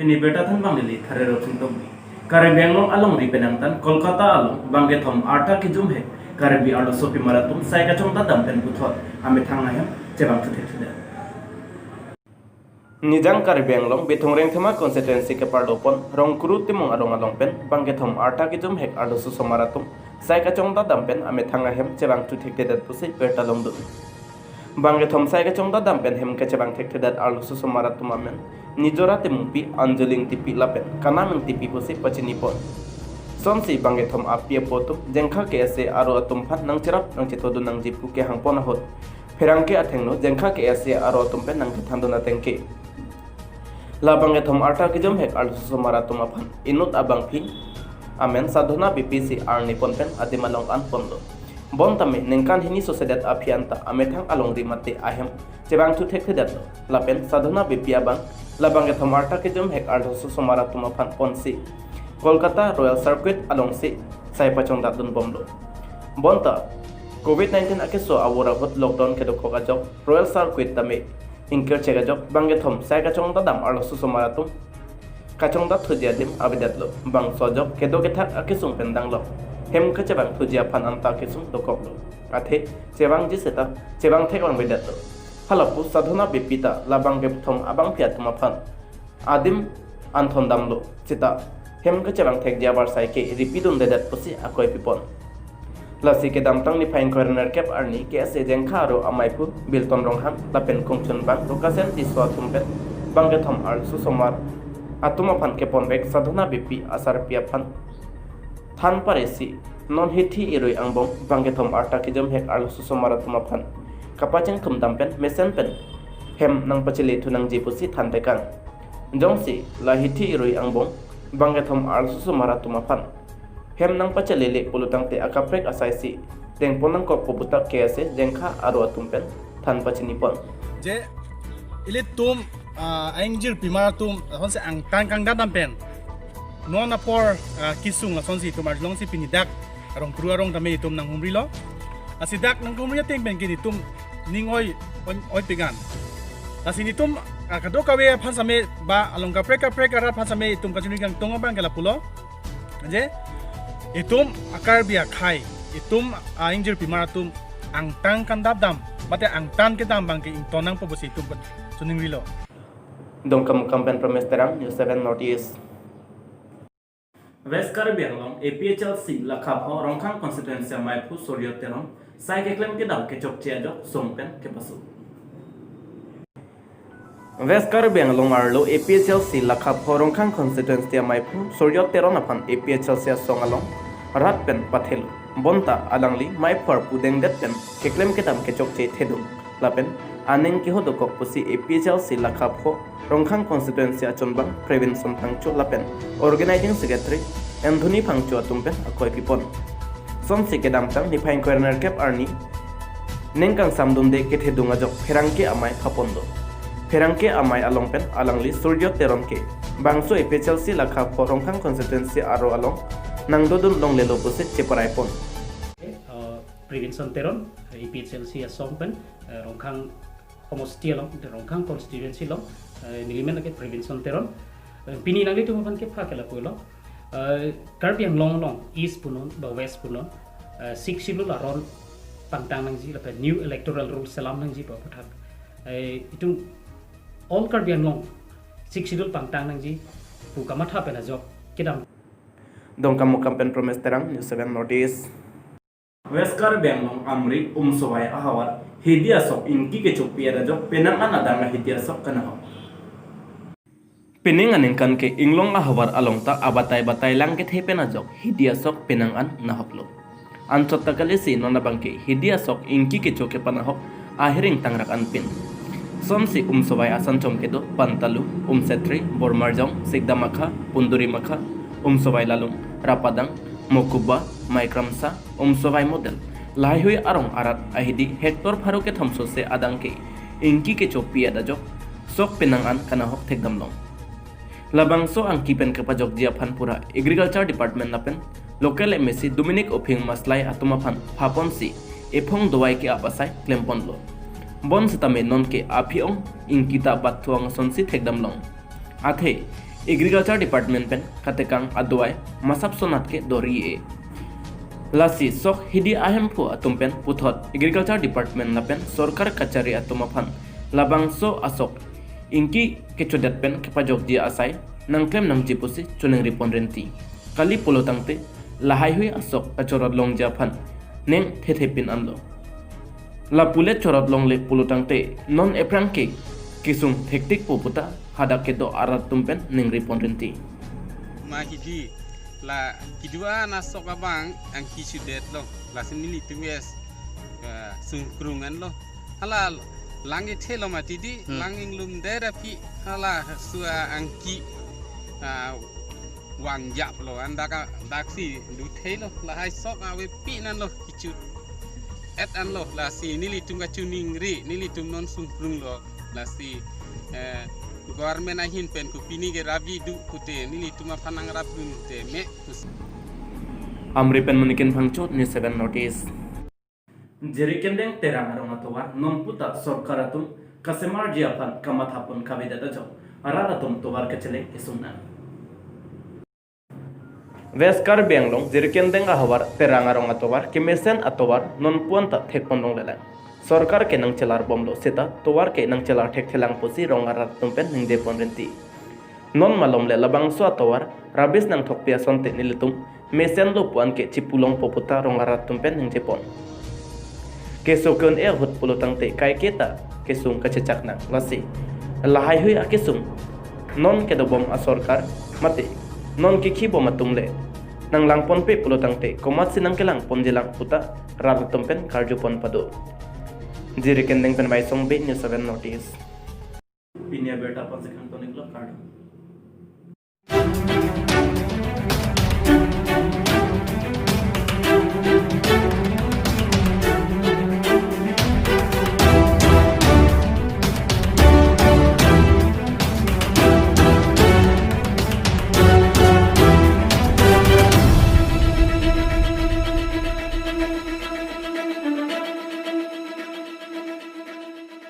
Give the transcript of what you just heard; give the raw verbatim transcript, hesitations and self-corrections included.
Pini birta thanbang neli Tharerop Singtokbi. Karbi Anglong alongri penang tan Kolkata along bangkethom arta kejum hek Karbi arlosopi mar atum sai kachongdat dam pen puthot amethang ahem chevangthu thekthedet. Nijang Karbi Anglong Bithung Rengthima constituency kepardopon Rongkuru Timung arong along pen bangkethom arta kejum hek arloso osomar atum sai kachongdat dam pen amethang ahem chevangthu thekthedet pusi birta longdun. Bangkethom sai kachongdat dam pen hem kachevang thekthedet arloso osomar atum amen Nijora Timungpi, Anjali Ingtipi lapen Kanam Ingtipi pusi pachinipon. Sonsi bangkethom api apo atum Jengkha K S A aro atum aphan nangcherap nangchetodun nangji pu kehangpon ahut pherangke athengno Jengkha K S A aro atum pen nangkethandun ateng ke la bangkethom arta kejum hek arloso osomar atum aphan inut abangphi amen Sadhona Beypi si arnipon pen adim along anponlo. Bonta me ningkan hini sosedet aphi anta amethang alongri mate ahem chevangthu thekthedetlo. Lapen Sadhona Beypi abang la bangkethom arta kejum hek arloso osomar atum aphan ponsi Kolkata Royal Circuit alongsi sai pachongdatdunbomlo. Bonta covid nineteen akeso avur ahut lockdown kedokok ajok Royal Circuit tame ingkirchek ajok bangkethom sai kachongdat dam arloso osomar atum kachongdatthuji adim avedetlo. Bangso ajok kedo kethak akesung pen danglok hem kachevangthuji aphan anta kesung dokoklo. Athe chevangji seta chevang thekvangvedetlo. Halapu Sadhona Beypi ta la bangkethom abangphi atum aphan adim anthondamlo seta hem kachevang thekji avarsai ke ripidundedet pusi akoi pipon. Lasi kedamtang niphai ingkoi ra nerkep arni K S A Jengkha aro amaiphu Bilton Ronghang lapen kongchunbang Rokasen Tisso atum pen bangkethom arloso osomar atum aphan keponvek Sadhona Beypi asarpi aphan than paresi non hithi irui angbong bangkethom arta kejum hek arloso osomar atum aphan kapachingthum dam pen mesen pen hem nangpachelethu nangji pusi thantekang. Jongsi la hithi irui angbong bangkethom arloso osomar atum aphan hem nangpachelele pulotangte akaprek asaisi dengpon nangkokpo pu ta K S A Jengkha aro atum pen than pachinipon. Je ilitum, ah, aingjirpi mar atum lasonsi angtan kangdat dam pen non apor, ah, kesung lasonsi itum arjulongsi pini dak Rongkuru arong tame itum nanghumrilo. Lasi dak nanghumri ateng pen ke itum ning oi, oi, oi pegan. Lasi itum, ah, kadokave aphan same ba along kaprek kaprek arat aphan same itum kachini kangtung abang ke lapulo. Je itum a-Karbi akhei, itum aingjirpi mar atum angtan kangdat dam, mate angtan kedam abang ke ington nangpo pusi itum pen chiningrilo. Dongkamukam pen Promes Terang, News seven North East. West Karbi Anglong A P H L C Lakha pho Rongkhang constituency amaiphu Surjya Teron sai keklem kedam kechokche ajok song pen kepasu. West Karbi Anglong arlo A P H L C Lakha pho Rongkhang constituency amaiphu Surjya Teron aphan A P H L C asong along rat pen pathelo. Bonta alangli maiphu arpu dengdet pen keklem kedam kechokche thedung. Lapen aning keho dokok pusi A P H L C Lakha pho Rongkhang constituency achunbang Prevenson Phangcho lapen organizing secretary Anthony Phangcho atum pen akoi pipon. Sonsi kedamtang niphai ingkoi ra nerkep arni ning kangsamdunde kethedung ajok pherangke amei phaponlo. Pherangke amei along pen alangli Surjya Teron ke bangso A P H L C Lakha pho Rongkhang constituency aro along nangdodun longlelo pusi cheparaipon. Eh, Prevenson Teron, A P H L C asong pen, eh, Rongkhang homosti along, Rongkhang constituency along, eh, nelimen lake Prevenson Teron. Eh, pini nanglitum aphan kepha ke lapulo. Eh, Karbi Anglong along East punon, ba West punon, eh, Sixth Schedule aron pangtang nangji, lapen New Electoral Rules selam nangji ba puthak. Eh, itum all Karbi Anglong Sixth Schedule pangtang nangji pu kamatha pen ajok kedam. Dongkamukam pen Promes Terang, News seven North East. West Karbi Anglong Amri Umsovai ahavar hidi asok ingki kechopi ajok penang an adang ahidi asok kanahok. Pining aningkan ke Inglong ahavar along ta abatai batai lang kethe pen ajok hidi asok penang an nahoklo. Anchot ta kalisi non abang ke hidi asok ingki kecho kepanahok ahiring tangrak anpin. Sonsi Umsovai asan chom kedo Pantalu, Umsetri, Bormarjong, Sikdamakha, Pundurimakha, Umsovai Lalung, Rapadang, Mokuba, Maikramsa, Umsovai Model, lahaihui arong arat ahidi hectare pharo kethom sose adang ke ingki kechopi ajok sok penang an kanahok thekdamlong. Labangso angki pen kepajokji aphan pura Agriculture Department lapen Local M A C Dominic Ophing Maslai atum aphan phaponsi ephong dovai ke-ap asai klemponlo. Bonsetame non ke aphi-ong ingki ta batthu-ong asonsi thekdamlong. Athe Agriculture Department pen katekang adovai masap sonat ke dori e. Lasi sok hidi ahemphu atum pen puthot Agriculture Department lapen sorkar kachari atum aphan labangso asok ingki kechodet pen kepajokji asai nangklem nangji pusi choningri pon renti. Kali pulo tangte lahaihui asok kachorot longji aphan neng thethe pin anlo. Lapu le chorot longle pulo tangte non ephrang ke kesung thektik po puta hadak kedo arat atum pen ningri pon renti. Ma hidi la kedo-an asok abang angki chudetlo, lasi nelitum es, eh, sungkrung anlo. Hala lang ithelo mati di, Hmm. lang inglum der aphi, hala sua angki, ah, wangjaplo, an dak a-, daksi duthelo, lahai sok ave pi nanlo, kichu et anlo, lasi nelitum kachoningri, nelitum non sungkrunglo, lasi, eh, government ahin pen kopine ke rabi do pute, nelitum aphan nangrap dun te me. Amri pen Manikin Phangcho, News seven North East. Jirikindeng Terang arong atovar non puta sorkar atum kasemarji aphan kamatha pon kavedet ajok arat atum tovar kacheleng kesung nang. West Karbi Anglong Jirikindeng ahavar Terang arong atovar kemesen atovar non puan ta thek pon longle lang. Sorkar ke nangchelar bomlo seta tovar ke nangchelar thekthelang pusi rong arat atum pen ningje pon renti. Non malom le labangso atovar rubbish nangthokpi asonte nelitum mesenlo puan ke chipulong po puta rong arat atum pen ningje pon. Keso ke-un-e ahut pulo tangte kaike ta kesung kachechak nang, lasi lahaihui akesung non kedobom asorkar mate non kekhi bom atum le nanglang ponpe pulo tangte komatsi nangkelang ponjilang puta rat atum pen karju pon pado. Jirikindeng pen Maisong Bey, News seven North East. Pini abirta aphan si khang tonik lo, kardom.